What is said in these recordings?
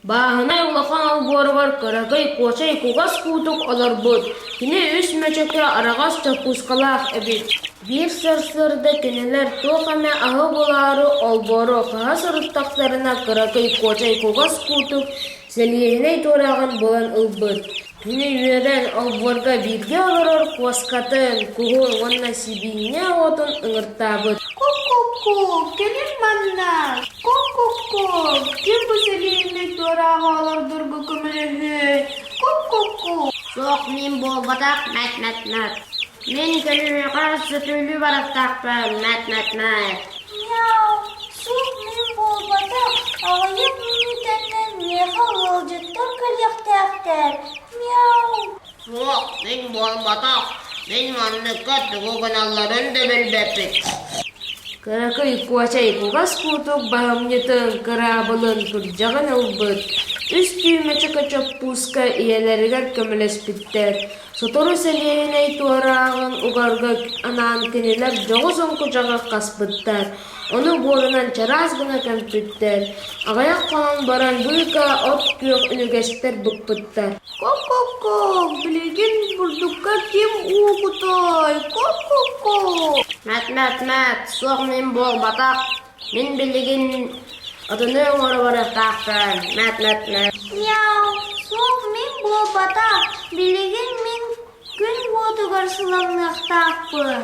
Бааһынай улахан олбуоругар кыракый Куочай кугас куутук олорбут, кини үс мөчөкө араҕас чоппуускалаах эбит. Биир сарсыарда кинилэр туох эмэ аһы булаары олбуору хаһа сырыттахтарына кыракый Куочай кугас куутук сэлиэһинэй туорааҕын булан ылбыт. Кини үөрэн олбуорга бииргэ олорор куоскатын, куһун уонна сибиинньэ оҕотун ыҥыртаабыт. Ку-ку-ку, кэлин манна! Ку-ку-ку, ким бу сэлиэһинэй туорааҕы олордорго көмөлөһүөй? Ку-ку-ку! Суох мин буолбатах, мэт-мэт-мэт. Мин көлүөҕэ сөтүөлүү барахтаахпын, мэт-мэт-мэт. Мяу, суох мин буолбатах, аҕыйах мүнүүтэннэн миэхэ ыалдьыттар кэлиэхтээхтэр, мяу. Суох, мин буолбатах, мин манныкка тугу гыналларын да билбэппин. Кыракый Куочай кугас куутук баһымньытын, кыраабылын, күрдьэҕин ылбыт, үс түүмэчэкэ чоппууска ийэлэригэр көмөлөспүттэр. Сотору сэлиэһинэй туорааҕын угарга анаан кинилэр дьоҕус оҥкучаҕы хаспыттар, ону буорунан чараас гына көмпүттэр, аҕыйах хонон баран быыкаа от күөх үнүгэстэр быкпыттар. Ко-ко-ко, билигин бурдукка ким уу кутой? Ко-ко-ко! Мэт-мэт-мэт, суох мин буолбатах, мин билигин отону оҥоро барыахтаахпын, мэт-мэт-мэт. Мяу, суох мин буолбатах, билигин мин күн уотугар сыламныахтаахпын.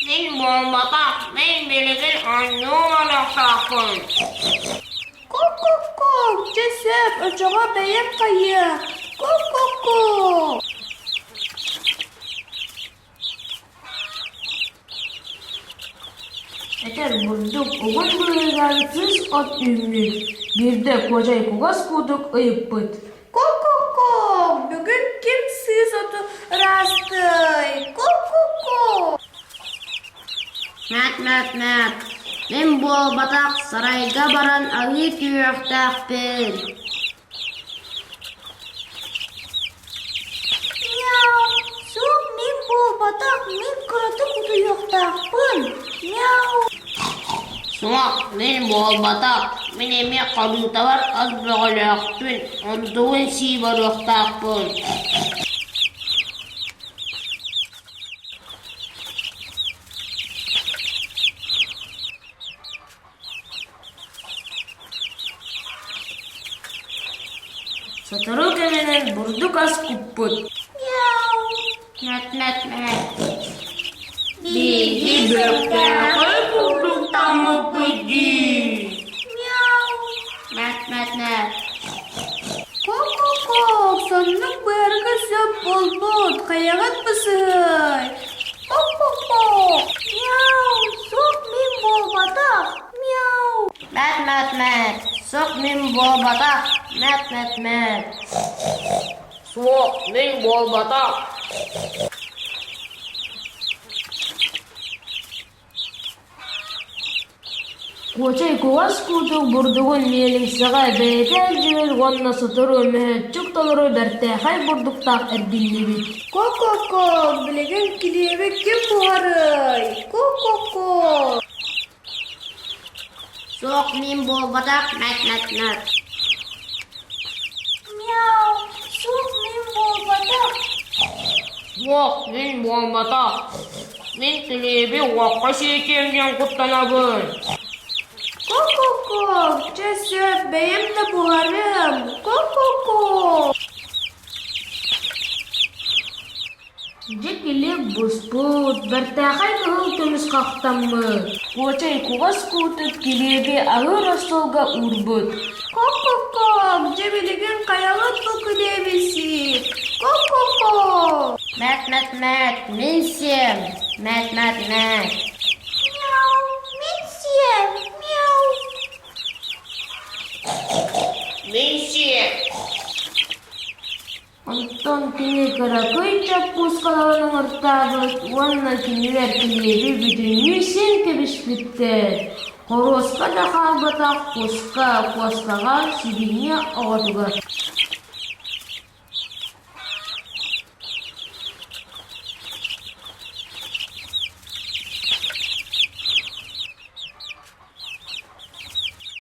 Мин буолбатах, мин билигин оонньуу барыахтаахпын. Ку-ку-ку, чэ сөп, оччоҕо бэйэм хайыа. Ку-ку-ку. Этэр бурдук угун быыһыгар сыыс от үүммүт, биирдэ Куочай кугас куутук ыйыппыт: Ку-ку-ку, бүгүн ким сыыс оту ыраастыай? Ку-ку-ку. Мэт-мэт-мэт, мин буолбатах сарайга баран аһыы түһүөхтээхпин. Мяу, суох мин буолбатах, мин кыратык утуйуохтаахпын. Мяу. Суох, мин буолбатах, мин эмиэ харыытабар ас бөҕөлөөхпүн, онтубун сии барыахтаахпын. Сотору кэминэн бурдук ас куппут. Мяу. Мэт-мэт-мэт. Биһиги бэртээхэй бурдуктаммыппыт дии. Мяу. Мэт-мэт-мэт. Ко-ко-ко, соннук быарга сөп буолбут, хайаҕыт бысыһый? Ко-ко-ко. Мяу, суох мин буолбатах. Мяу. Мэт-мэт-мэт. Суох мин буолбатах. Мэт-мэт-мэт. Суох мин буолбатах. Куочай кугас куутук бурдугун миэлиҥсэҕэ бэйэтэ илдьибит уонна сотору мөһөөччүк толору бэртээхэй бурдуктаах эргиллибит. Ко-ко-ко, билигин килиэби ким буһарыай? Ко-ко-ко. Суох мин буолбатах, мэт-мэт-мэт. Мяу, суох мин буолбатах. Суох мин буолбатах. Мин килиэби уокка сиэтиэм диэн куттанабын. Ко-ко-ко, чэ сөп, бэйэм да буһарыам. Ко-ко-ко. Дьэ килиэп буспут, бэртээхэй кыһыл көмүс хахтаммыт, Куочай кугас куутук килиэби аһыыр остуолга уурбут. Ко-ко-ко, дьэ билигин хайаҕыт бу килиэби сиир? Ко-ко-ко. Мэт-мэт-мэт, мин сиэм, мэт-мэт-мэт. Мяу, мин сиэм, мяу. Мин сиэм. Онтон кини кыракый чоппуускаларын оҥортообут уонна кинилэр килиэби бүтүннүү сиэн кэбиспиттэр. Хоруоска да хаалбатах куска, куоскаҕа, сибиинньэ оҕотугар.